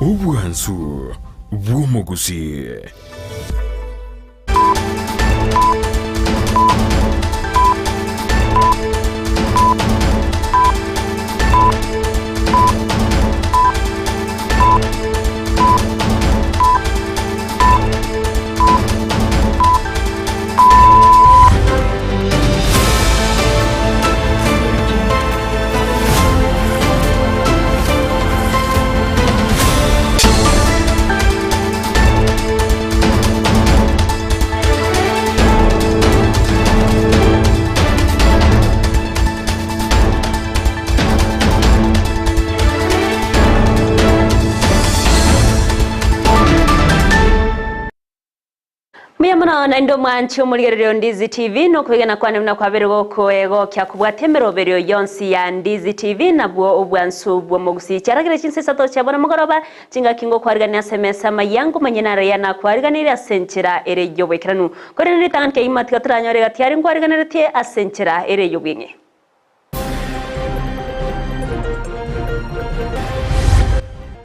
Obwansu bw'omogusii. Mbuya mono naende omwanchi omorigereria o Ndizi TV nokwegena kwane buna kwabere gokoegokia kobwatia emeroberio yonsi ya Ndizi TV nabwo obwansu bw'omogusii. Chiaragire chinsa isato chia bono mogoroba chingaki ngokwarigania ase emesa amaya ngomanye naro ya nakwariganeirie ase enchera ere y'oboikeranu. Korende ritang'ani kegima tiga toranyore gati aria nkwariganeretie ase enchera ere y'obweng'e.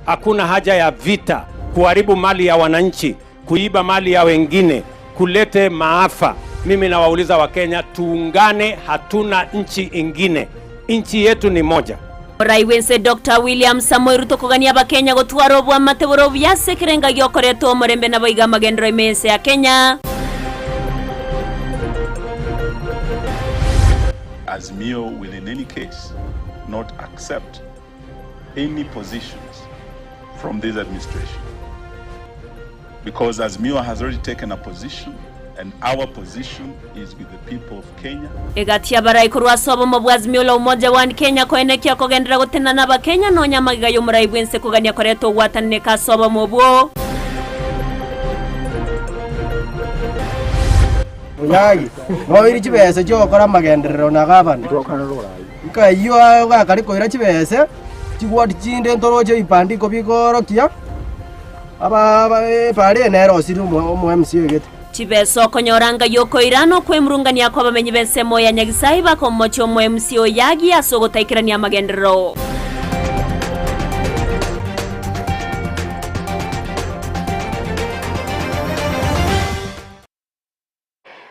Hakuna haja ya vita, kuharibu mali ya wananchi, kuiba mali ya wengine, kulete maafa. Mimi nawauliza Wakenya, tuungane, hatuna nchi ingine, nchi yetu ni moja. Omorai bw'ense Doctor William Samoei Ruto kogania abakenya gotwara obwamate bore obuya ase ekerenga giokoretwa omorembe naboigo amagenderero ime y'ense ya Kenya. Azimio will in any case not accept any positions from this administration because Azimio has already taken a position and our position is with the people of Kenya. Egati y'abarai korwa ase obomo bwa Azimio la Umoja One Kenya koenekia kogenderera gotenena n'Abakenya nonya amagega y'omorai bw'ense kogania koreta ogwatananeka ase obomo obwo. Onyagi, noire chibesa chi'ogokora amagenderero na gavana. Nkayio gakare koira chibesa, chigwati chinde ntoroche ebibandiko bikoorokia aba ebare nere osire omo MC oigete. Chibesa okonyora ngai okoira nokwemurungania kw'abamenyi b'ensemo ya Nyagisai bakomochia omo MC Oyagi ase ogotaikerania amagenderero.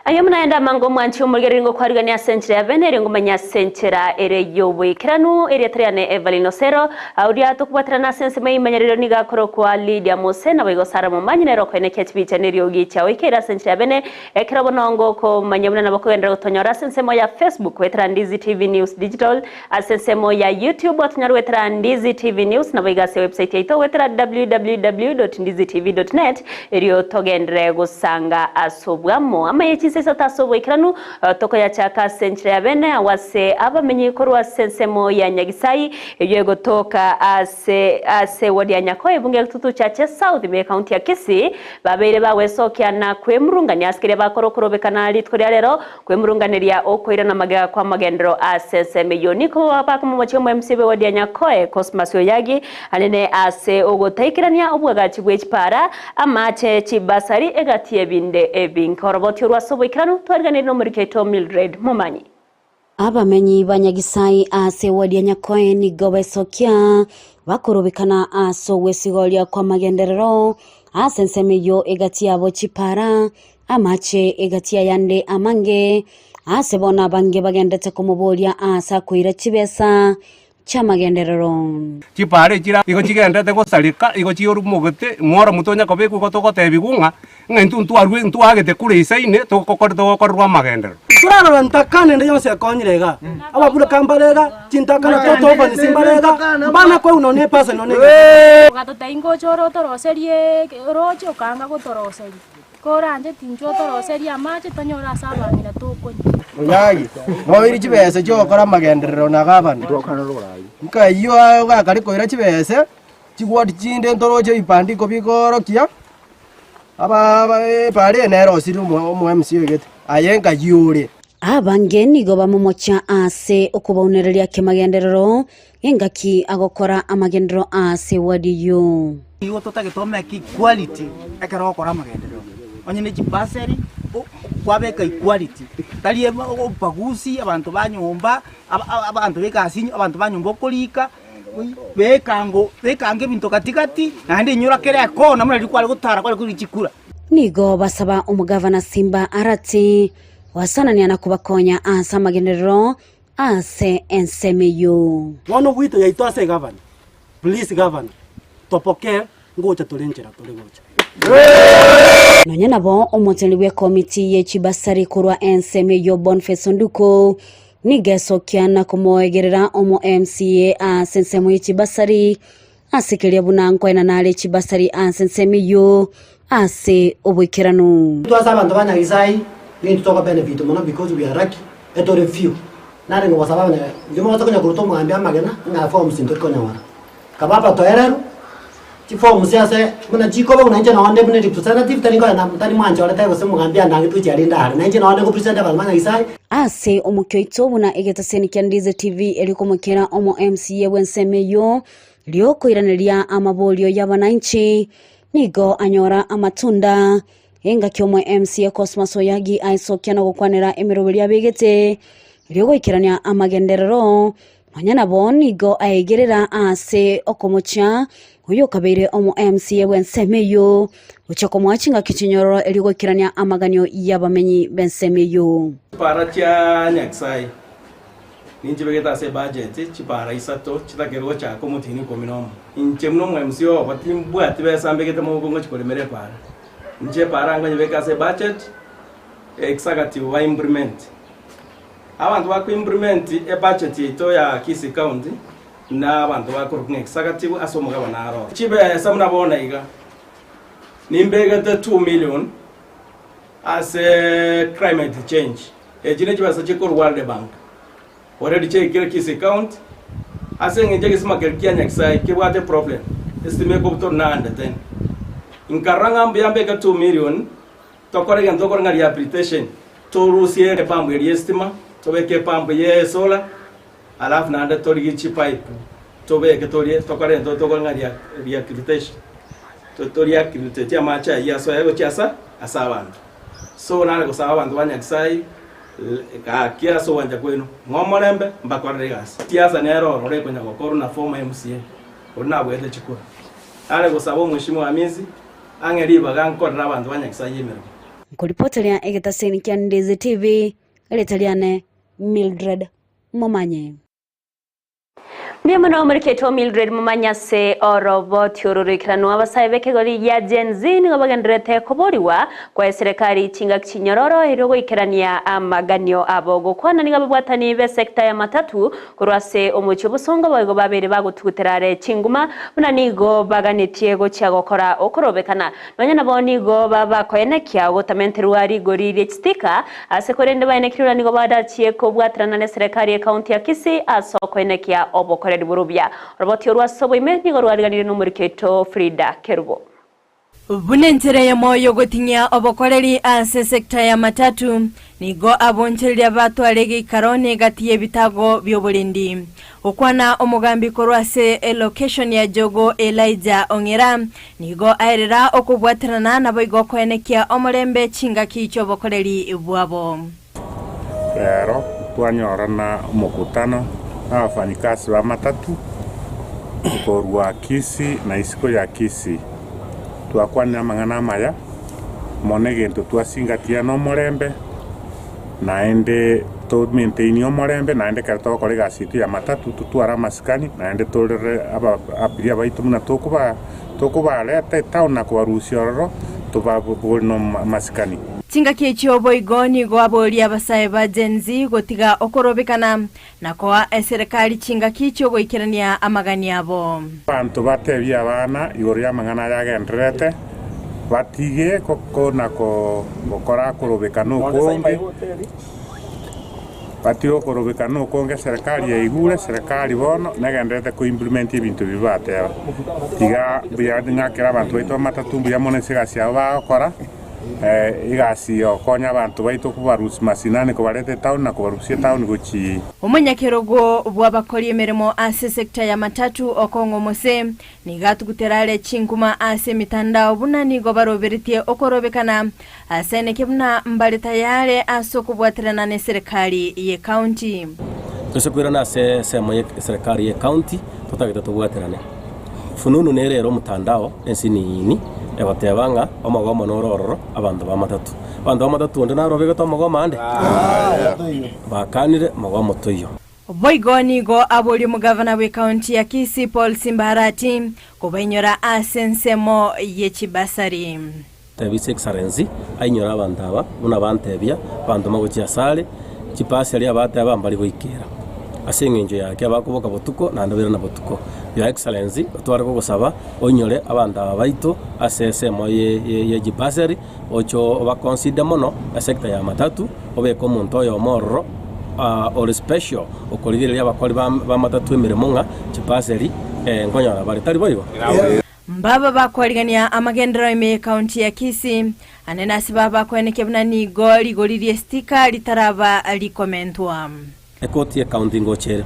Aye buna aye amange omwanchi omorigereria ngokwarigania ase enchera ya bene, erio ngomanye ase enchera ere y'oboikeranu. Erieta riane Evelyn Osero, oria tokobwaterana ase ensemo y'eimanyerero nigo akorokwa Lydia Mose, naboigo Sarah Momanyi nere okoenekia chibicha na eriogi chiao ikeire ase enchera ya bene, ekero bono ngokomanya buna nabo okogenderera gotonyora ase ensemo ya Facebook goetera Ndizi TV News Digital, Ase ensemo ya YouTube otonyare goetera Ndizi TV News naboigo ase ewebsite yaito goetera www.ndizitv.net erio togenderere gosanga ase obwamo. Amaye chinsa isato ase oboikeranu tokoyachaka ase enchera ya bene agwo ase abamenyi korwa ase ensemo ya Nyagisai eyio egotoka ase ase eward ya Nyakoe ebunge ya Gitutu Chache South ime ekaunti ya Kisii babeire bagwesokia na kwemurungania ase keria bakora okorobekana rituko ria rero Kwemurunganeria okoirana magega kw'amagenderero ase ensemo eyio nigo bakomomochia omo-MC bw'ewodi ya Nyakoe, Cosmas Oyagi, anene ase ogotaikerania obwagachi bwe chipara, amache, chibasari, egati y'ebinde ebinge. Oroboti orwo ase oboikeranu twariganirie nomoriki oito Mildred Momanyi. Abamenyi ba Nyagisai ase ewodi ya Nyakoe nigo besokia bakorobekana ase ogwesigoria kw'amagenderero ase ensemo eyio egati yabo chipara, Amache egati y'ayande amange, aase bono abange bagendete komoboria aase akoira chibesa chi'amagenderero. Chipara echire igo chigenderete gosareka, igo chiorumogete, mworo motonya kobekwa igo togotebigwa ng'a ng'a intwe ntwarue ntwagete kure isaine togokore togokorerwa amagenderero. Torarora ntakana ende yonsi ekonyire iga, ababura mbare iga, chintakana totobanisi mbare iga, mbana koigwa nonya epasa nonya egento. Ogatotebia ngocha ore otoroserie oroche, okaanga gotoroseria. Koranche tinchwa otoroserie amache tonyore ase abang'ina tokonywa. Onyagi, noire chibesa chi'ogokora amagenderero na gavana. Nkayio gakare koira chibesa, chigwati chinde ntoroche ebibandiko bikoorokia aba ebare nere osire omo MC oigete, aye nkayio ore. Abange nigo bamomochia ase okobaunereria kemagenderero engaki agokora amagenderero ase ewadi eyio. Nigo totagete omeke equality ekero ogokora amagenderero, onye ne chibasari kwabeka equality, tari obobagusi abanto ba nyomba, abanto ba egasi abanto ba nyomba okorika. Beka ango, beka ango ebinto gati gati, naende inyora kera ekona buna riria kware gotara kware korigia chikura. Nigo basaba omogavana Simba Arati goasanania na kobakonya ase amagenderero ase ensemo eyio. Bono obwito yaito ase egavana, please gavana, topokee ngocha tore nchera tore gocha. Nonya nabo omoteneneri bw'ekomiti ye chibasari korwa ensemo eyio Boniface Onduko nigo esokia na komoegerera omo MCA ase ensemo ye chibasari ase keria buna nkoenana are chibasari ase ensemo eyio ase oboikeranu. Intwe ase abanto ba Nyasae nintwe toko benefit mono because we are lucky etore few. Narenge gosaba abanya inche mogocha konya koruta omogambi amagena ng'a forms ntori konyora. Kaba abatoereru, chiforms ase buna chikoba buna inche nonde buna representative tari nkonya tari mwanchorete gose omogambi andangete gochia rinde are. Nainche nonde ngo present abanto ba Nyasae. Ase omokia oito buna egetaseni kia Ndize TV erio komokera omo MCA bw'ensemo eyio riokoiraneria amaborio y'abananchi nigo anyora amatunda engaki omo MCA Cosmas Oyagi aesokia na gokwanera emeroberio abegete erio goikerania amagenderero Nonya nabo nigo aegerera ase okomochia oyokabeire omo MCA bw'ensemo eyio, gochia komoa chingaki chinyororo erio goikerania amaganio y'abamenyi b'ensemo eyio. Chipara chia Nyasae ninchibegete ase ebudget chipara isato chitakerwe gochaka omotienyi ikomi nomo. Inche buna omo MCA obo timbwati besa mbegete moboko ngochia koremera epara. Inche epara nkonyebeka ase ebudget, executive ba implement. Abanto ba ko-implement ebudget yaito ya Kisii County na abanto bakorokwa ng'a executive ase omogabana aro. Chibesa buna bono iga, nimbegete 2 million ase climate change, echi ne chibesa chikorwa World Bank, already chiaikire Kisii County, ase eng'encho egesima keria kia Nyakisae kebwate problem, estima ekobutorwa nande tena. Nkarora ng'a mbuya mbeke 2 million. Tokore egento tokore ng'a rehabilitation, torusie epampu eria y'esitima, tobeke epampu y'esolar, alafu naende torigie chipipe tobeke torie tokore egento tokore ng'a rehabilitation, to rehabilitate amache ayio asoe gochia asa ase abanto. So nare gosaba abanto ba Nyasaye gaki ase ogwancha kwenu, ng'a omorembe mbakorere egasi. Siasa nere ororo ekonya gokorwa na former MCA, oria nabwete chikura. Nare gosaba omweshimiwa Hamisi, Ang'e ribaga nkorere abanto ba Nyasae emeremo. Nkoripoteria egetaseni kia Ndizi TV, erieta riane Mildred Momanyi. Mbuya mono omoriketwe Mildred Momanyi ase oroboti oro roikeranu. Abasae b'ekegori gia Gen Z nigo bagendererete koborigwa kwa eserekari chingaki chinyororo erio goikerania amaganio abo. Gokwana nigo ababwatani b'esecta ya matatu Korwa ase omochie obosongo boigo babeire bagotugutera are chinguma, buna nigo baganetie gochia gokora okorobekana. Nonya nabo nigo babakoenekia ogotamenterwa rigori rie chistika ase korende baenekirie buna nigo badachie kobwaterana neserekari y'ecounty ya Kisii ase okoenekia obokoreri borobia. Oroboti orwo ase oboime nigo rwariganirie nomoriki oito Frida Kerubo. Buna enchera eyemo y'ogoting'ia obokoreri ase esecta ya matatu, nigo abonchoreria batware egeikaro negati y'ebitago bi'oborendi. Gokwana omogambi korwa ase elocation ya Jogoo Elijah Ong'era, nigo aerera okobwaterana naboigo koenekia omorembe chingaki chi'obokoreri bwabo. Rero twanyorana omokutano nabafanyikazi ba matatu korwa Kisii na isiko ya Kisii. Twakwanire amang'ana amaya mono egento twasingatia nomorembe naende to maintain omorembe naende ekero togokora egasi yaito ya matatu totware amasikani naende torere aba abiria baito buna tokoba Tokobareta etown na kobarusia ororo, tobabori namasikani. Chingaki echio boigo nigo aboria abasae ba Gen Z gotiga okorobekana na koa eserekari chingaki chi'ogoikerania amagani abo. Abanto batebie abana igoro y'amang'ana aya agendererete, batige na gokora okorobekana okonge. Batige okorobekana okonge eserekari yaigure, eserekari bono negendererete ko implement ebinto ebi bateba. Tiga mbuya ng'akere abanto baito b'amatatu mbuya mono ase egasi yabo bagokora, egasi ya gokonya abanto baito kobarusia masinani kobareta etown na kobarusia etown gochia. Omonyakerogo bw'abakori emeremo ase sector ya matatu okong'a omose, nigo atugutera are chinkuma ase emitandao buna nigo baroberetie okorobekana Aseneke buna mbare tayare ase okobwaterana neserekari ye county. Toise koirana ase ensemo ye eserekari ye county, Totagete tobwaterane. Fununu nere ere omotandao ensinini egoteba ng'a omogomo nore ororo abanto ba matatu. Abanto ba matatu onde naro obegete omogomo ande? Bakanire mogomo toiyo. Boigo nigo aborie omogavana bw'ekaunti ya Kisii Paul Simba Arati kobainyora ase ensemo ye chibasari. Tebia His Excellency ainyore abanto aba buna bantebia, abanto magochia asare, chipasi aria abateba mbari goikera. Ase eng'encho yake abakoboka botuko naende bairana botuko. Your Excellency otware gogosaba oinyore abanto aba baito ase esemo ye chibasari oche obaconsider mono esector ya matatu obeke omonto oyomo ororo ore special okorigereria abakori ba matatu emeremo ng'a chibasari nkonyora bare tari boigo? Mbaba bakwarigania amagenderero ime y'ekaunti ya Kisii, ande nase baba bakoenekia buna nigo rigori ri'esitika ritaraba rikomentwa. Ekoti y'ekaunti ngocha ere.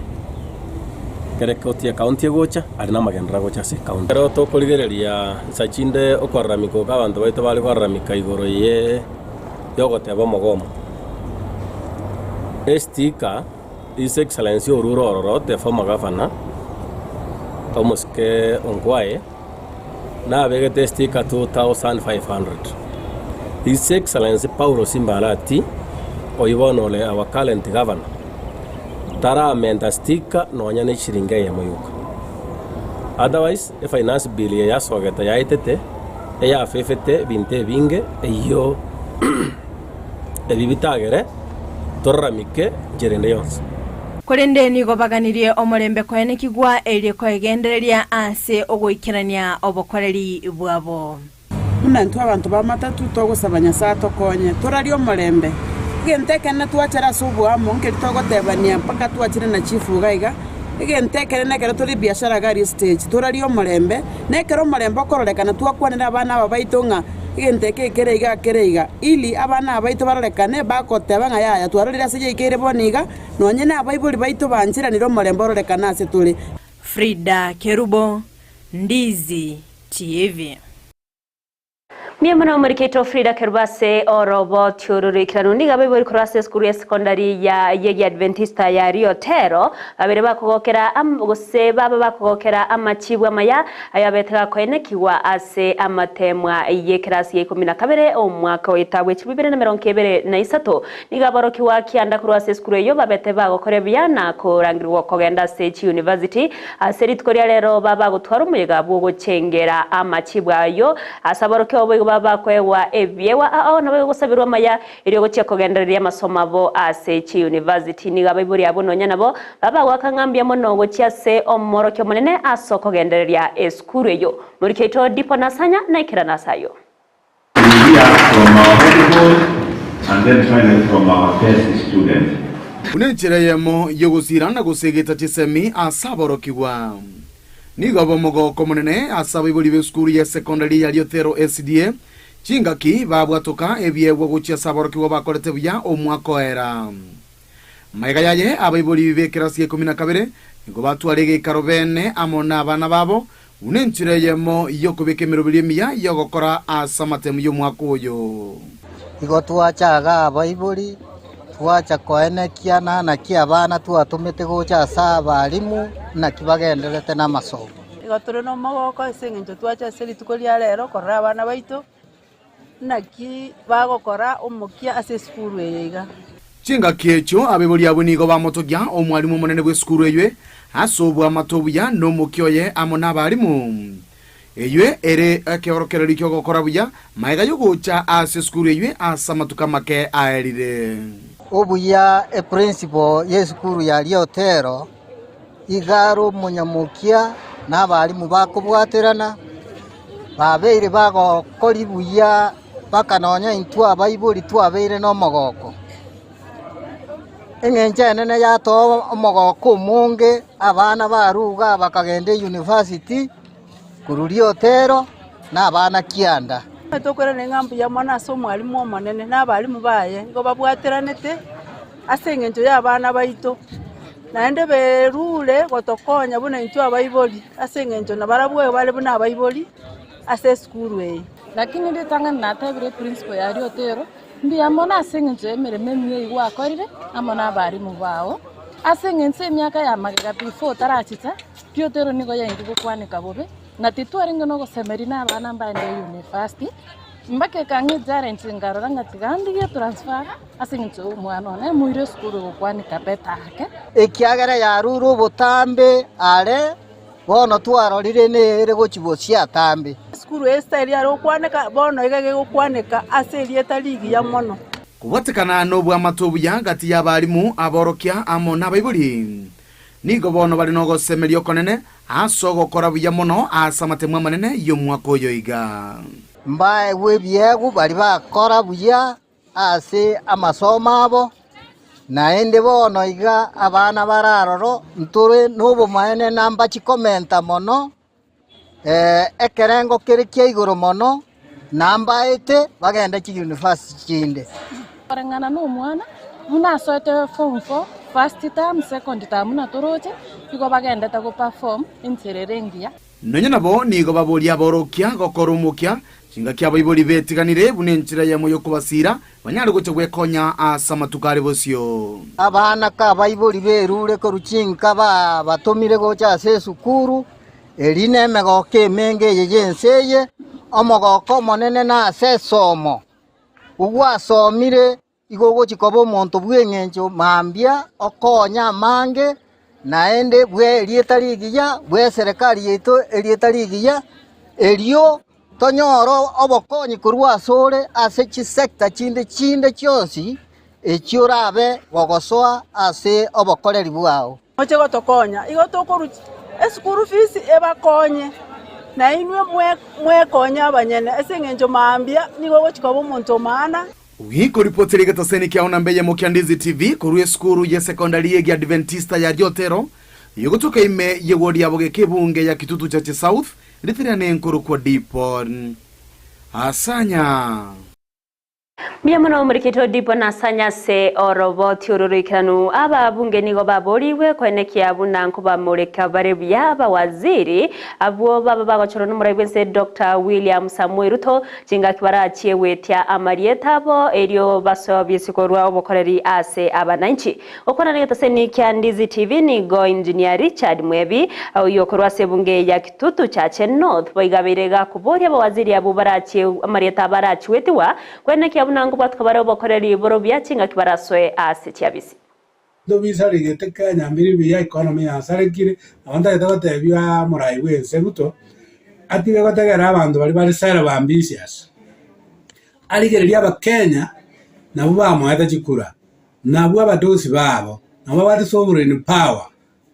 Ekero ekoti y'ekaunti egocha, aria namagenderero agocha ase ekaunti. Ekero tokorigereria nsa chinde okoraramika oko abanto baito bare koraramika igoro ye yogoteba omogomo. Estika His Excellency orure ororo the former governor omosike Ongwae nabegete estika 2500. His Excellency Paulo Simba Arati oyio bono ore our current governor taramenta stika nonya ne chiringi eyemo yoka. Otherwise efinance bill eye yasogete yaetete eyafefete ebinto ebinge eyio ebi bitagere toraramike nchera ende yonsi. Korende nigo baganirie omorembe koenekigwa erio koegendereria ase ogoikerania obokoreri bwabo. Buna intwe abanto b'amatatu togosaba Nyasae atokonye, torarie omorembe. Egento ekenene twachere ase oboamo nkeri togotebania mpaka twachire na chief iga iga, egento ekenene ekero tore ebiashara iga aria estage, torarie omorembe, na ekero omorembe okororekana twakwanera abana aba baito ng'a egento eke ekere iga kere iga, ili abana aba baito barorekane bagoteba ng'a yaya twarorire ase yaikeire bono iga, nonye na abaibori baito bancheranire omorembe ororekane ase tore. Frida Kerubo, Ndizi TV. Mbuya mono omorikeito Frida Kerubo ase oroboti oro roikeranu. Nigo abaibori korwa ase esukuru ya secondary ya y'Egiadventista ya Riotero babere bakogokera am gose baba bakogokera amachibu amaya ayo abete gakoenekigwa ase amatemwa y'ekerasi ya ikomi na kabere omwaka o etabu echilifu ibere na emerongo ebere na isato. Nigo aborokigwa kianda korwa ase esukuru eyio babete bagokora ebuya na korangeriwa kogenda ase chiuniversity Ase rituko ria rero babagotwara omoyega bw'ogochengera amachibu ayio, ase aborokigwa boigo babakoegwa ebiegwa ao naboigo gosabirwa amaya erio gochia kogendereria amasomo abo ase chiuniversity. Nigo abaibori abwo nonya nabo babagoaka ng'a mbuya mono gochia ase omorokia omonene ase okogendereria esukuru eyio. Moriki oito Dipo Nasanya naikerane ase ayio. We hear from our head boy and then finally from our first student. Buna enchera eyemo y'ogosiira na gosegeta chisemi ase aborokigwa. Nigo abe omogoko omonene ase abaibori b'esukuru ya sekondari ya Liothero SDA chingaki babwatoka ebiegwa gochia ase aborokigwa bakorete buya omwaka oera. Magega yaye abaibori b'ekerasi gia ikomi na kabere nigo batwara egeikaro bene amo nabana babo Buna enchera eyemo y'okobeka emeroberio emiya y'ogokora ase amatemu y'omwaka oyo. Igo twacha iga abaibori, twacha koenekia na naki abana twatomete gocha ase abalimu, naki bagendererete namasomo. Igo tore nomogoko ase eng'encho twacha ase rituko ria rero korora abana baito. Naki bagokora omokia ase esukuru eye iga. Chingaki echio abaibori abwo nigo bamotogia omwalimu omonene bw'esukuru eywe ase oboamate obuya na omokia oye amo nabarimu. Eywe ere ekeorokererio ki'ogokora buya magega y'ogocha ase esukuru eywe ase amatuko amake aerire. Obuya eprinciple y'esukuru ya Riotero iga are omonyamokia na abarimu bakobwaterana, babeire bagokori buya mpaka nonya intwe abaibori twabeire nomogoko. Eng'encho enene yatoa omogoko omonge, abana baruga bakagenda eyunivasiti, korwa riotero na abana kianda. Tokoirana ng'a mbuya mono ase omwalimu omonene na abalimu baye, nigo babwateranete ase eng'encho y'abana baito. Naende berure gotokonya buna intwe abaibori, ase engencho nabarabwo bare buna abaibori ase esukuru eye. Lakini ritang'ani natebire eprinciple ya riotero, mbuya mono ase engencho y'emeremo emiya eyio gwakorire amo nabarimu bao, ase engencho emiaka ya magega before otarachicha. Riotero nigo yaenge gokwaneka bobe, na titwarenge nogosemeria na abana mbaende university, mpaka ekang'a echallenge nkarora ng'a tiga ndigie transfer ase eng'encho omwana one moire esukuru egokwaneka better ake. Ekiagera yarure obotambe are, bono twarorire nere gochia bosio atambe. Esukuru eye style yare gokwaneka, bono iga gegokwaneka ase erieta rigiya mono. Kobwatekana nobwamate obuya gati y'abalimu, aborokia, amo nabaibori, nigo bono bare nogosemeria okonene ase ogokora buya mono ase amatemo amanene y'omwaka oyo iga. Mbaegwe ebiegwa baria bakora buya ase amasomo abo, naende bono iga abana bare aroro ntore nobomaene na mbachi komenta mono, ekerengo kere kia igoro mono, na mbaete bagende chiuniversity chinde. Koreng'ana nomwana, buna asoete form four, first term, second term buna toroche, igo bagendete go perform enchera ere engiya. Nonya nabo nigo baboria aborokia gokora omokia, chingaki abaibori betiganire buna enchera eyemo y'okobasiira, banyare gocha gwekonya ase amatuko are bosio. Abana k'abaibori berure korwa chinka babatomire gocha ase esukuru, eri nemegoko emenge eye y'ense eye, omogoko omonene nase esomo. Ogwasomire igo ogochia koba omonto bw'eng'encho mambia okonye amange, naende bwe erieta rigiya, bwe eserekari yaito erieta rigiya, erio tonyore obokonyi korwa asore ase chisector chinde chinde chionsi echio orabe gogosoa ase obokoreri bwao. Moche gotokonya, igo tokorwa eschool fees ebakonye, na inwe mwekonye abanyene, ase eng'encho mambia nigo ogochia koba omonto o maana. Gikoripotera egetaseni kiao namba eyemo kia Ndizi TV korwa esukuru ye sekondari y'Egiadventista ya Riotero, egotoka ime y'ewodi ya Bogeka ebunge ya Kitutu Chache South, ritirane nkorokwa Dipon Asanya. Mbuya mono omorikito Odipo na Asanya ase oroboti oro roikeranu. Ababunge nigo baborigwe koenekia buna nkobamoreka bare buya abawaziri abwo baba bagochorwa nomorai bwense Doctor William Samoei Ruto chingaki barachie goetia amarieta abo erio basobisie korwa obokoreri ase abananchi. Gokwana negetoseni kia Ndizi TV nigo Engineer Richard Mwebi oyio okorwa ase ebunge ya Kitutu Chache North boigo abeire gakoboria abawaziri abwo barachie amarieta abo arachiwetigwa kwenekia buna nkobwatuka bare obokoreri borobia chingaki barasoe ase chiabisi. Ebinto bisaregete Kenya mbiri buya, economy yasarekire, nabo ntagete gotebia omorai bwa ense Ruto, atige gotegerera abanto baria bare self ambitious, arigererie abakenya nabwo bamoete chikura, nabwo abadosi babo, nabwo babwate sovereign power,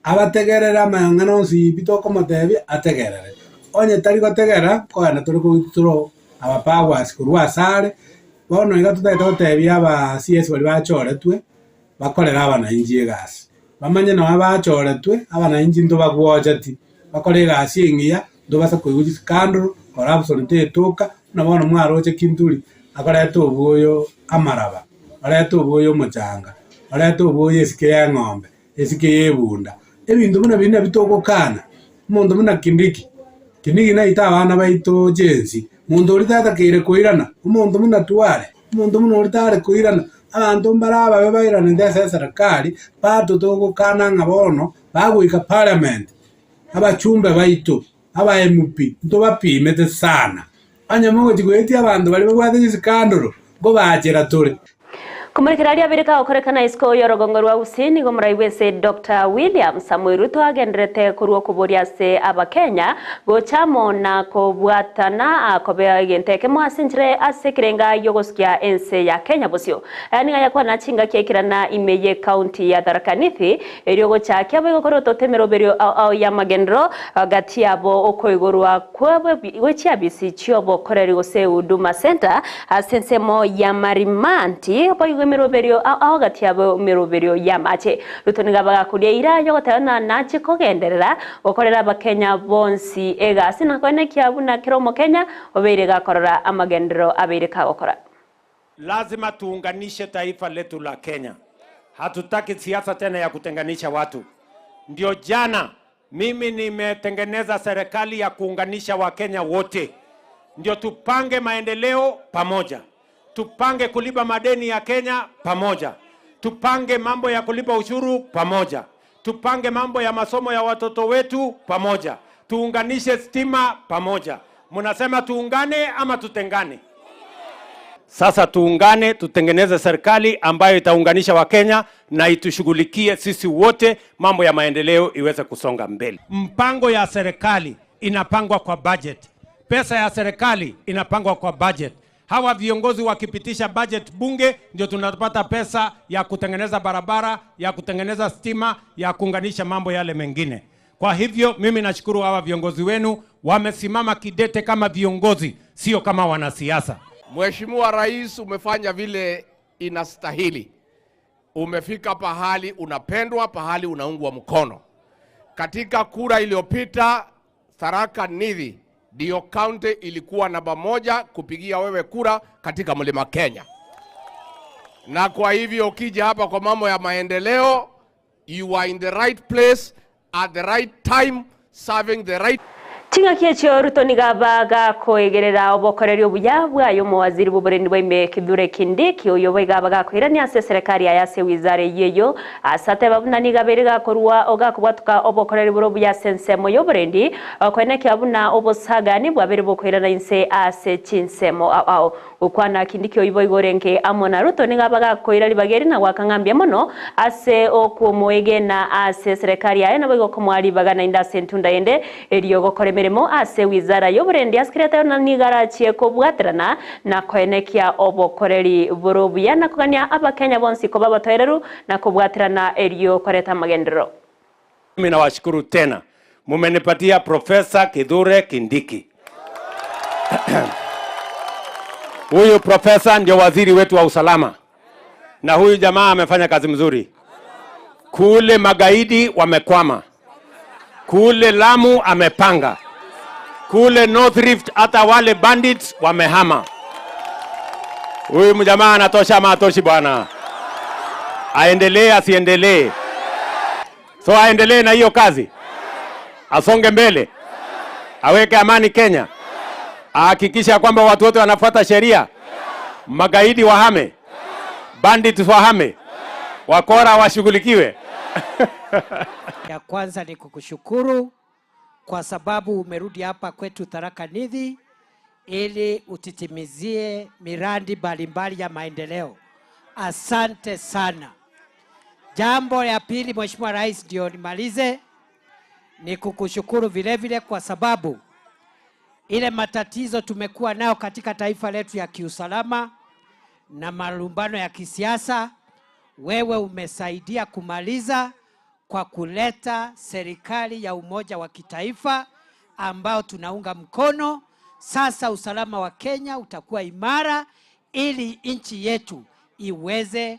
abategerere amang'ana onsi pi tokomotebia ategerere. Onye tari gotegerera, nkogenda tore ko withdraw our powers korwa asare, bono iga totagete gotebia aba CS baria bachoretwe, bakorere abanainchi egasi. Bamanye nonye bachoretwe, abanainchi ntobagwocheti, bakore egasi engiya, ntobasa koigwa chiscandal, corruption tetoka, buna bono mwaroche Kinduri, akoreta obwoyo amaraba, orete obwoyo omochanga, orete obwoyo esike ya eng'ombe, esike ya ebunda. Ebinto buna biria nabio togokana, omonto buna Kindiki, Kindiki naite abana baito chensi, monto oria tatakeire koirana, omonto buna Twale, omonto buna oria tare koirana, abanto mbare ababe bairanete ase eserekari, bado togokana ng'a bono, bagoika parliament, abachumbe baito, aba MP, ntobapimete sana. Onye mogochia goetia abanto baria babwate chisikandoro, nkobachera tore. Komorekera aria abere kagokorekana isiko y'orogongo rwa Gusii nigo omorai bw'ense Doctor William Samoei Ruto agendererete korwa okoboria ase Abakenya gocha amo na kobwatana kobea egento ekemo ase enchera ase ekerenga y'ogosukia ense ya Kenya bosio. Aya nigo ayakwana chingaki aikerana ime y'ecounty ya Tharaka Nithi Erio gochakia boigo korwa emeroberio ao ao y'amagenderero gati yabo okoigorwa gwe chiabisi chi'obokoreri gose Huduma Centre ase ensemo ya Marimanti boigo emeroberio ao ao gati yabo emeroberio y'amache. Ruto nigo abagakoria eira y'ogoteba ng'a nache kogenderera gokorera abakenya bonsi egasi na koenekia buna kera omokenya obeire gakorora amagenderero abeire kagokora. Lazima tuunganishe taifa letu la Kenya. Hatutaki siasa tena ya kutenganisha watu. Ndio jana mimi nimetengeneza serikali ya kuunganisha Wakenya wote, ndio tupange maendeleo pamoja, tupange kulipa madeni ya Kenya pamoja, tupange mambo ya kulipa ushuru pamoja, tupange mambo ya masomo ya watoto wetu pamoja, tuunganishe stima pamoja. Mnasema tuungane ama tutengane? Sasa tuungane, tutengeneze serikali ambayo itaunganisha Wakenya na itushughulikie sisi wote, mambo ya maendeleo iweze kusonga mbele. Mpango ya serikali inapangwa kwa budget, pesa ya serikali inapangwa kwa budget. Hawa viongozi wakipitisha budget bunge, ndio tunapata pesa ya kutengeneza barabara, ya kutengeneza stima, ya kuunganisha mambo yale mengine. Kwa hivyo mimi nashukuru hawa viongozi wenu wamesimama kidete kama viongozi, sio kama wanasiasa. Mheshimiwa Rais, umefanya vile inastahili. Umefika pahali unapendwa, pahali unaungwa mkono. Katika kura iliyopita Tharaka Nithi ndiyo kaunti ilikuwa namba moja kupigia wewe kura katika Mlima Kenya, na kwa hivyo ukija hapa kwa mambo ya maendeleo, you are in the right place at the right time serving the right Ching'aki echio Ruto niga bagakoegerera obokoreria obuya bwayo omowaziri bwa oboremi bwa ime Kithure Kindiki oyo boiga bagakoirania ase eserekari yaye ase ewizara eywo eywo ase ateba buna niga bere gakorwa ogakobwatuka obokoreri bore obuya ase ensemo ya oborendi okoenekia buna obosagani bwabere bokoirana inse ase chinsemo ao ao. Gokwana Kindiki oyio boigo orenge amo na Ruto niga bagakoira ribaga eri na gwakang'ambia mono ase okwomoegena ase eserekari yaye naboigo okomoa ribaga naende ase entunda ende erio gokora emeremo ase wizara y'oborendi ase na nigo arachie kobwaterana na koenekia obokoreri bore obuya na kogania abakenya bonsi koba abatoereru na kobwaterana erio koreta amagenderero. Mimi nawashukuru tena, mumenipatia Profesa Kithure Kindiki. Huyu profesa ndio waziri wetu wa usalama, na huyu jamaa amefanya kazi mzuri. Kule magaidi wamekwama, kule Lamu amepanga, kule North Rift hata wale bandits wamehama. Huyu mjamaa anatosha ama atoshi bwana? Aendelee asiendelee? So aendelee na hiyo kazi, asonge mbele, aweke amani Kenya, ahakikisha kwamba watu wote wanafuata sheria, magaidi wahame, bandits wahame, wakora washughulikiwe. Ya kwanza ni kukushukuru kwa sababu umerudi hapa kwetu Tharaka Nithi ili utitimizie miradi mbalimbali ya maendeleo. Asante sana. Jambo ya pili, Mheshimiwa Rais, ndio nimalize, ni kukushukuru vile vile kwa sababu ile matatizo tumekuwa nayo katika taifa letu ya kiusalama na malumbano ya kisiasa, wewe umesaidia kumaliza kwa kuleta serikali ya umoja wa kitaifa ambao tunaunga mkono. Sasa usalama wa Kenya utakuwa imara ili nchi yetu iweze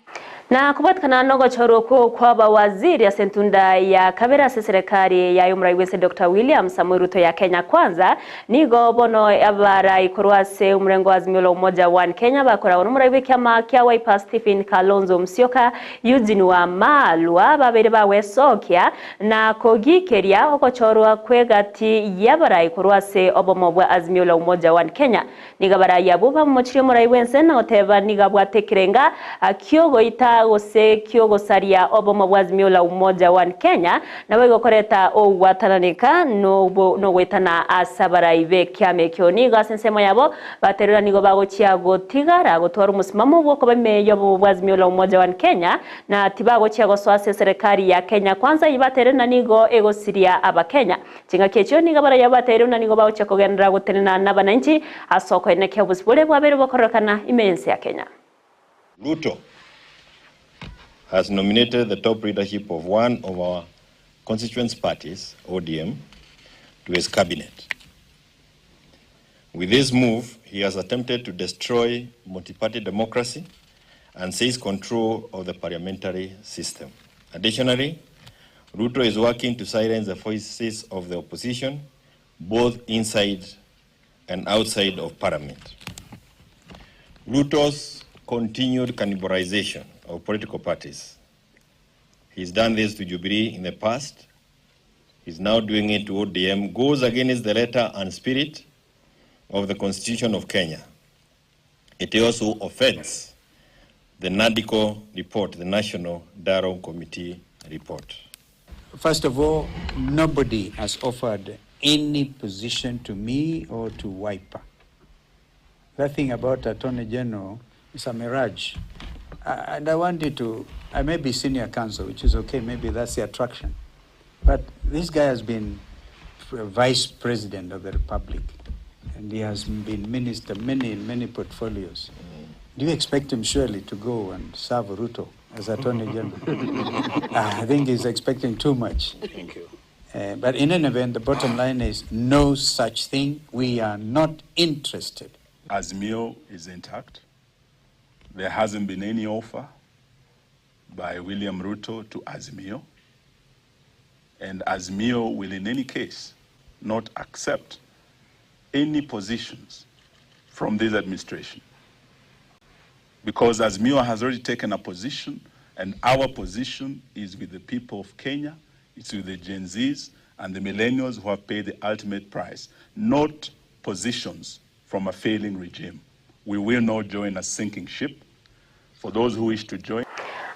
Na kobwatikana nogochorwa okwo kwa abawaziri ase entunda ya kabere ase eserekari yaye omorai bwense Doctor William Samoei Ruto ya Kenya Kwanza, nigo bono abarai korwa ase omorengo wa Azimio la Umoja One Kenya bakoragwa nomorai bw'ekiama kia Wiper Stephen Kalonzo Musyoka, Eugene Wamalwa babere bawesokia na kogikeria ogochorwa kw'egati y'abarai korwa ase obomo bwa Azimio la Umoja One Kenya. Nigo abarai abwo bamomochirie omorai bwense na goteba nigo abwate ekerenga kiogoita gose kiogosaria obomo bwa Azimio la Umoja One Kenya nabo igokoreta ogwatananeka nogoetana ase abarai b'ekiama ekio. Nigo ase ensemo yabo baterera nigo bagochia gotigara gotwara omosimamo bwokoba ime y'obomo bwa Azimio la Umoja One Kenya na tibagochia gosoa ase eserekari ya Kenya Kwanza ibaterera nigo egosiria abakenya. Chingaki echio nigo abarai abo baterire buna nigo bagochia kogenderera gotenena na abananchi ase okoenekia obosibore bwabere bokorekana ime y'ense ya Kenya. Ruto has nominated the top leadership of one of our constituent parties, ODM, to his cabinet. With this move, he has attempted to destroy multi-party democracy and seize control of the parliamentary system. Additionally, Ruto is working to silence the voices of the opposition, both inside and outside of parliament. Ruto's continued cannibalization of political parties. He's done this to Jubilee in the past. He's now doing it to ODM, goes against the letter and spirit of the Constitution of Kenya. It also offends the NADCO report, the National Dialogue Committee report. First of all, nobody has offered any position to me or to Wiper. That thing about Attorney General is a mirage. And I want you to, I may be senior counsel, which is okay, maybe that's the attraction. But this guy has been vice president of the republic, and he has been minister many in many portfolios. Do you expect him surely to go and serve Ruto as Attorney General? I think he's expecting too much. Thank you. But in any event, the bottom line is no such thing. We are not interested. Azimio is intact. There hasn't been any offer by William Ruto to Azimio. And Azimio will, in any case, not accept any positions from this administration. Because Azimio has already taken a position, and our position is with the people of Kenya, it's with the Gen Zs and the millennials who have paid the ultimate price, not positions from a failing regime. We will not join a sinking ship. For those who wish to join,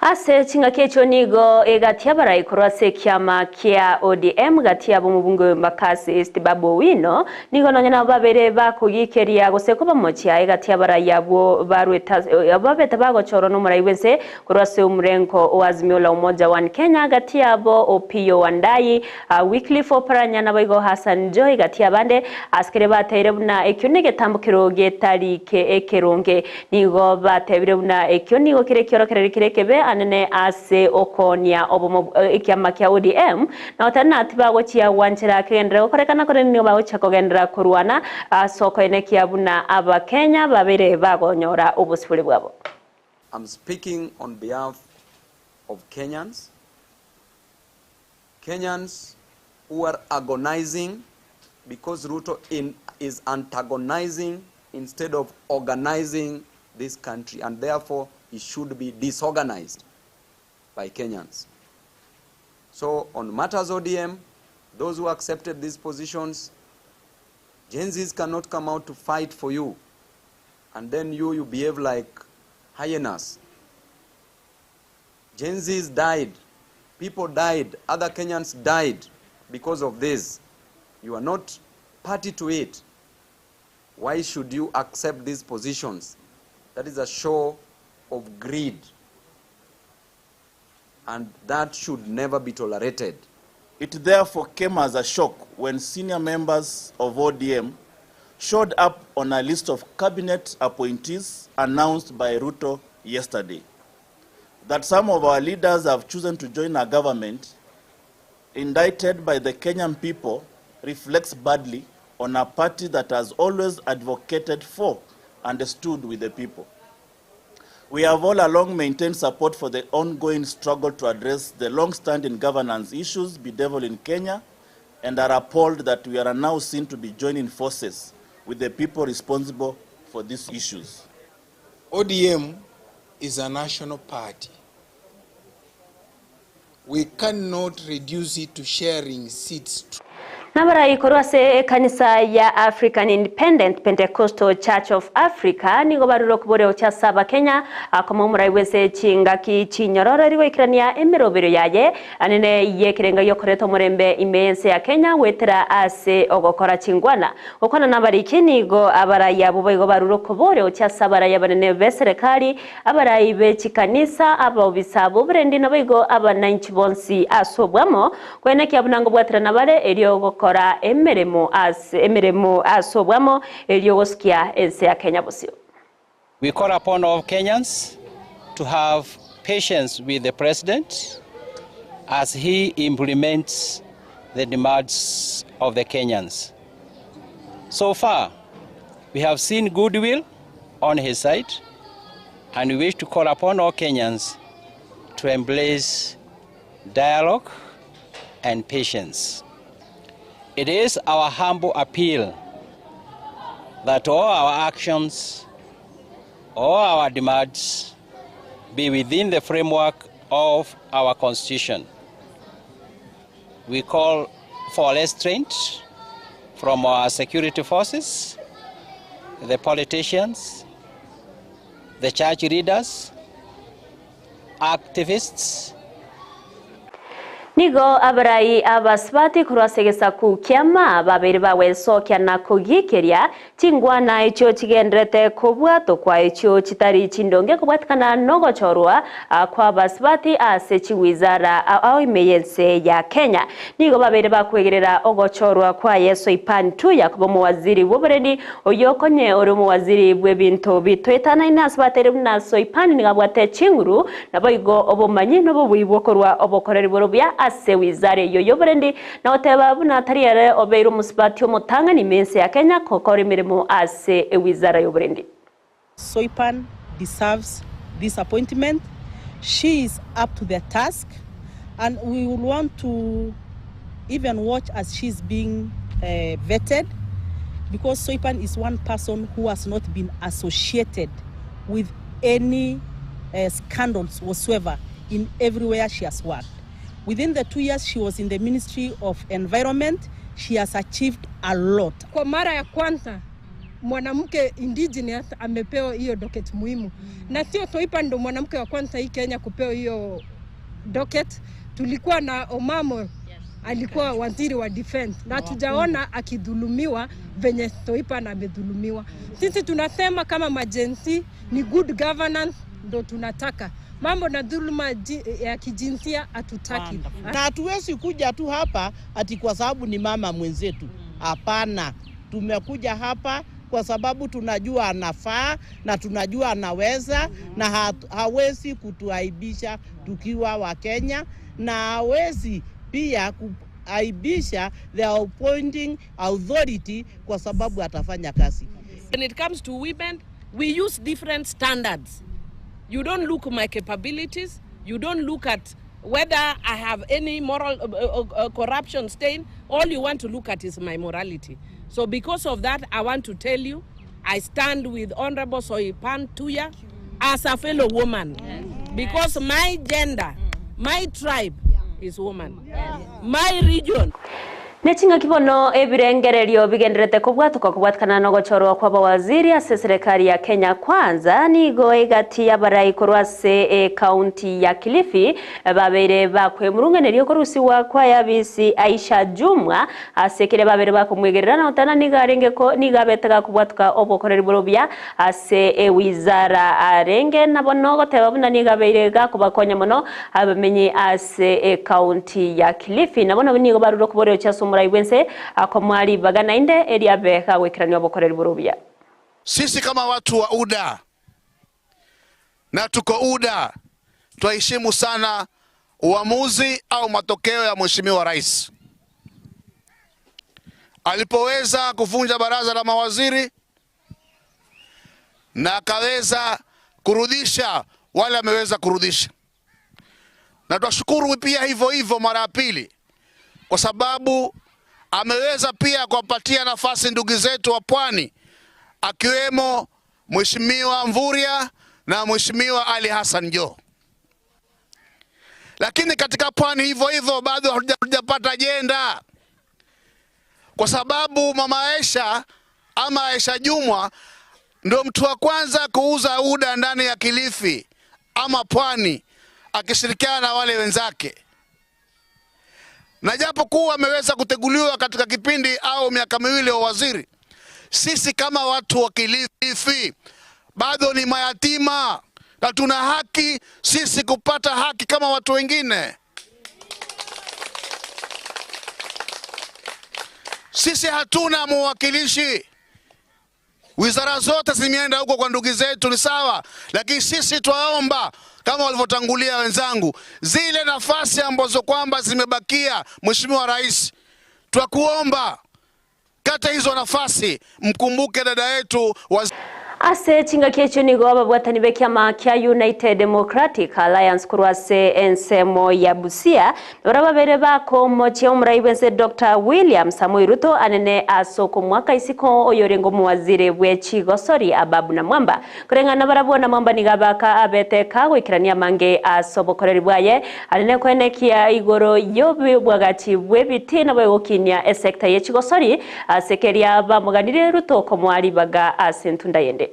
Ase chingaki echio nigo egati abarai korwa ase ekiama kia ODM gati yabo omobunge Embakasi East Babu Owino nigo nonya nabo babere bakogikeria gose kobamochia egati abarai abwo barwete babete bagochorwa na omorai bwense korwa ase omorengo o Azimio la Umoja One Kenya gati yabo Opiyo Wandayi Wycliffe Oparanya naboigo Hassan Joho gati abande asikere bateire buna ekio na egetambokero getari ekeronge nigo batebire buna ekio nigo kere ekiorokereri kere ekebe anene ase okonia obomo ekiama kia ODM na otari nati bagochia gwanchera kegenderera gokorekana kore nigo bagochia kogenderera korwana ase okoenekia buna abakenya babere bagonyora obosibore bwabo. I'm speaking on behalf of Kenyans, Kenyans who are agonizing because Ruto is antagonizing instead of organizing this country, and therefore he should be disorganized by Kenyans. So on matters ODM, those who accepted these positions, Gen Zs cannot come out to fight for you, and then you behave like hyenas. Gen Zs died, people died, other Kenyans died because of this. You are not party to it. Why should you accept these positions? That is a show of greed, and that should never be tolerated. It therefore came as a shock when senior members of ODM showed up on a list of cabinet appointees announced by Ruto yesterday. That some of our leaders have chosen to join a government indicted by the Kenyan people reflects badly on a party that has always advocated for and stood with the people. We have all along maintained support for the ongoing struggle to address the long-standing governance issues bedeviling Kenya, and are appalled that we are now seen to be joining forces with the people responsible for these issues. ODM is a national party. We cannot reduce it to sharing seats. Nabarai korwa ase ekanisa ya African Independent Pentecostal Church of Africa nigo barure okobora gochia ase abakenya akoma omorai bw'ense chingaki chinyororo eri goikerania emerobero yaye anene y'ekerenga giokoreta omorembe ime y'ense ya Kenya goetera ase ogokora chingwana. Gokwana nabariki nigo abarai abwo boigo barure okobora gochia ase abarai abanene b'eserekari, abarai be chikanisa, abaobisa ab'oborendi naboigo abananchi bonsi ase obwamo koenekia buna ngobwaterana bare erio gokora emeremo ase emeremo ase obwamo erio gosikia ense ya Kenya bosio. We call upon all Kenyans to have patience with the president as he implements the demands of the Kenyans. So far, we have seen goodwill on his side, and we wish to call upon all Kenyans to embrace dialogue and patience. It is our humble appeal that all our actions, all our demands be within the framework of our Constitution. We call for restraint from our security forces, the politicians, the church leaders, activists. Nigo abarai abasubati korwa ase egesaku ki'ama babeire bagwesokia na kogiikeria chingwana echio chigendererete kobwatokwa echio chitari chindonge kobwatikana nogochorwa kw'abasubati ase chiwizara ao ime y'ense ya Kenya. Nigo babeire bakwegerera ogochorwa kwaye Soipan Tuya koba omowaziri bw'oborendi Oyio konye ore omowaziri bw'ebinto bitoetanaine ase bateire buna Soipani nigo abwate chinguru, naboigo obomanyi na obobui bw'okorua obokoreri bore obuya ase wizara eyio y'oborendi, na goteba buna tari ere obeire omosubati omotang'ani ime ense ya Kenya gokora emeremo ase ewizara y'oborendi. Soipan deserves this appointment, she is up to the task and we will want to even watch as she is being vetted because Soipan is one person who has not been associated with any scandals whatsoever in everywhere she has worked. Within the 2 years she was in the Ministry of Environment, she has achieved a lot. Kwa mara ya kwanza mwanamke indigenous amepewa hiyo docket muhimu, na sio Soipan ndo mwanamke wa kwanza hii Kenya kupewa hiyo docket. Tulikuwa na Omamo alikuwa waziri wa defense na tujaona akidhulumiwa venye Soipan amedhulumiwa. Sisi tunasema kama majensi ni good governance ndo tunataka, mambo na dhuluma ya kijinsia hatutaki. Na hatuwezi kuja tu hapa ati kwa sababu ni mama mwenzetu. Hapana, tumekuja hapa kwa sababu tunajua anafaa na tunajua anaweza na hawezi kutuaibisha tukiwa wa Kenya, na hawezi pia kuaibisha the appointing authority kwa sababu atafanya kazi. When it comes to women, we use different standards. You don't look my capabilities, you don't look at whether I have any moral corruption stain. All you want to look at is my morality. So because of that, I want to tell you, I stand with Honorable Soipan Tuya as a fellow woman. Because my gender, my tribe is woman. My region. Neching'aki bono ebirengererio bigendererete kobwatoka kobwatikana nogochorwa kw'abawaziri ase eserekari ya Kenya Kwanza nigo egati y'abarai korwa ase ekaunti ya Kilifi babeire bakwemurung'aneria okorusiwa kwa yabisi Aisha Jumwa ase ekere babere bakomwegerera na gotana nigo arenge ko nigo abete gakobwatoka obokoreri bore obuya ase ewizara arenge nabo nogoteba buna nigo abeire gakobakonya mono abamenyi ase ekaunti ya Kilifi. Nabo nabo nigo barure okoboria gochia ase omorai bwense akomoa ribaga naende eriabe gagoikerania obokoreri bore obuya. Sisi kama watu wa UDA na tuko UDA twaheshimu sana uamuzi au matokeo ya Mheshimiwa Rais. Alipoweza kuvunja baraza la mawaziri na akaweza kurudisha wale ameweza kurudisha. Na twashukuru pia hivyo hivyo mara ya pili kwa sababu ameweza pia kuwapatia nafasi ndugu zetu wa Pwani akiwemo Mheshimiwa Mvurya na Mheshimiwa Ali Hassan Joho. Lakini katika Pwani hivyo hivyo bado hatujapata ajenda, kwa sababu Mama Aisha ama Aisha Jumwa ndio mtu wa kwanza kuuza UDA ndani ya Kilifi ama Pwani akishirikiana na wale wenzake. Na japo kuwa ameweza kuteguliwa katika kipindi au miaka miwili wa waziri, sisi kama watu wa Kilifi bado ni mayatima na tuna haki sisi kupata haki kama watu wengine. Sisi hatuna mwakilishi. Wizara zote zimeenda huko kwa ndugu zetu, ni sawa, lakini sisi twaomba kama walivyotangulia wenzangu, zile nafasi ambazo kwamba zimebakia, Mheshimiwa Rais, twakuomba kata hizo nafasi, mkumbuke dada yetu wa Ase chingaki echio nigo ababwatani b'ekiama kia United Democratic Alliance korwa ase ensemo ya Busia baria babere bakomochia omorai bwense Dr. William Samoei Ruto anene ase okomwaka isiko oyorenge omowaziri bwe chigosori Ababu Namwamba. Koreng'ana barabwo Namwamba nigo abaka abete kagoikerania amange ase obokoreri bwaye anene koenekia igoro y'obwagachi bw'ebiti nabo egokinia esector ye chigosori ase keria bamoganire Ruto komoa ribaga ase entunda yende.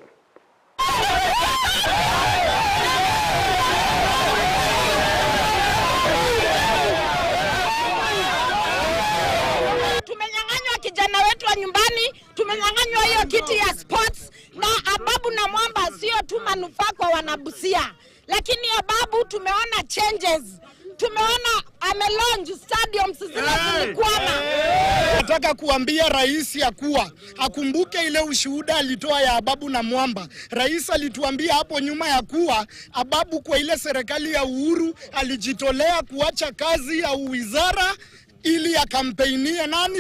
Tumenyang'anywa hiyo kiti ya sports na Ababu Namwamba sio tu manufaa kwa wanabusia, lakini Ababu tumeona changes, tumeona amelaunch stadiums zile zilikwama. Nataka kuambia rais ya kuwa akumbuke ile ushuhuda alitoa ya Ababu Namwamba. Rais alituambia hapo nyuma ya kuwa Ababu kwa ile serikali ya Uhuru alijitolea kuacha kazi ya uwizara ili akampeinie nani?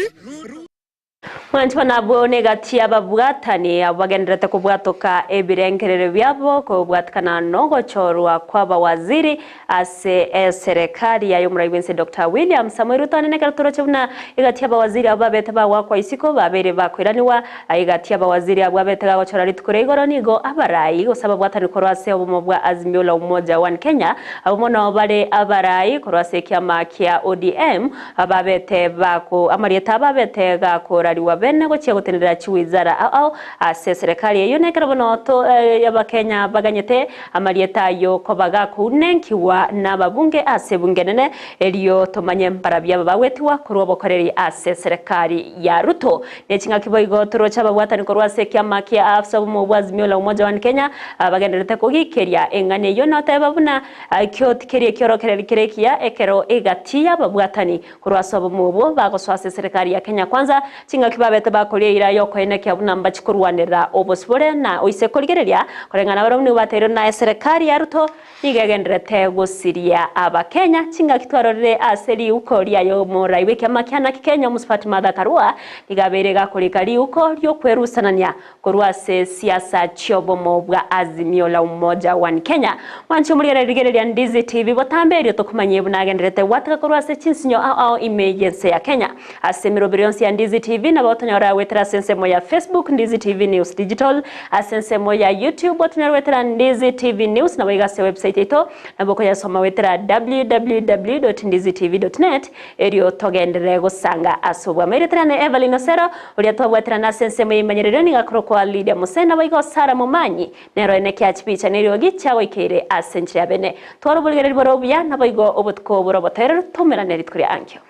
Mwanchi nabwo negati ababwatani abo bagenderete kobwatoka ebirengerero biabo kobwatikana nogochorwa kwa bawaziri ase eserikali yayo omorai bwense Dr. William Samoei Ruto anene ekero toroche buna egati abawaziri abo babete bagwakwa isiko babere bakoiraniwa egati abawaziri abo babete bagochora rituko ria igoro nigo abarai gose ababwatani korwa ase obomo bwa Azimio la Umoja One Kenya abo mono bare abarai korwa ase ekiama kia ODM ababete bako amarieta ababete gakorariwa bene gochia gotenera chiwizara ao ao ase serikali eyo nekero bono to abakenya baganyete amarieta ayo koba gakounenkiwa n'ababunge ase bunge nene erio tomanye mbarabia babawetiwa korwa bokoreri ase serikali ya Ruto neching'aki boigo torocha ababwatani korwa ase ekiama kia AFSA obomo bwa Azimio la Umoja One Kenya bagenderete kogikeria eng'ana eywo noteba buna ekio tikeria ekiorokereri kere ekiya ekero egati ya ababwatani korwa ase obomo obwo bagosoa ase serikali ya Kenya Kwanza ching'aki babete bakoria eira ya okoenekia buna mbachikorwanera obosibore na oise korigereria koreng'ana barabwo nigo bateirwe na eserekari ya Ruto nigo egenderete gosiria abakenya ching'aki twarorire ase riuko riaye omorai bwa ekiama kia Naki Kenya Omusubati Martha Karua nigo abeire gakorika riuko riokwerusanania korwa ase siasa chiobomo bwa Azimio la Umoja One Kenya. Mwanche omorigereria rigereria Ndizi TV botambe erio tokomanyie buna agenderete gwateka korwa ase chinsinyo ao ao ime y'ense ya Kenya. Ase emeroberi yonsi ya Ndizi TV nabo otonyora goetera ase ensemo ya Facebook Ndizi TV News Digital, ase ensemo ya YouTube otonyora goetera Ndizi TV News nabo iga ase website yaito nabo okoyasoma goetera www.ndizitv.net erio togenderere gosanga ase obwamo. Ereterane Evelyn Osero oria twabwaterana ase ensemo y'eimanyererio nigo akorokwa Lydia Mose nabo igo Sarah Momanyi nero ene kia chibicha neriogi chiagoikeire ase enchera ya bene. Twara oborigereria bore obuya naboigo obotuko bore obotoereru toumerane rituko ria ankio.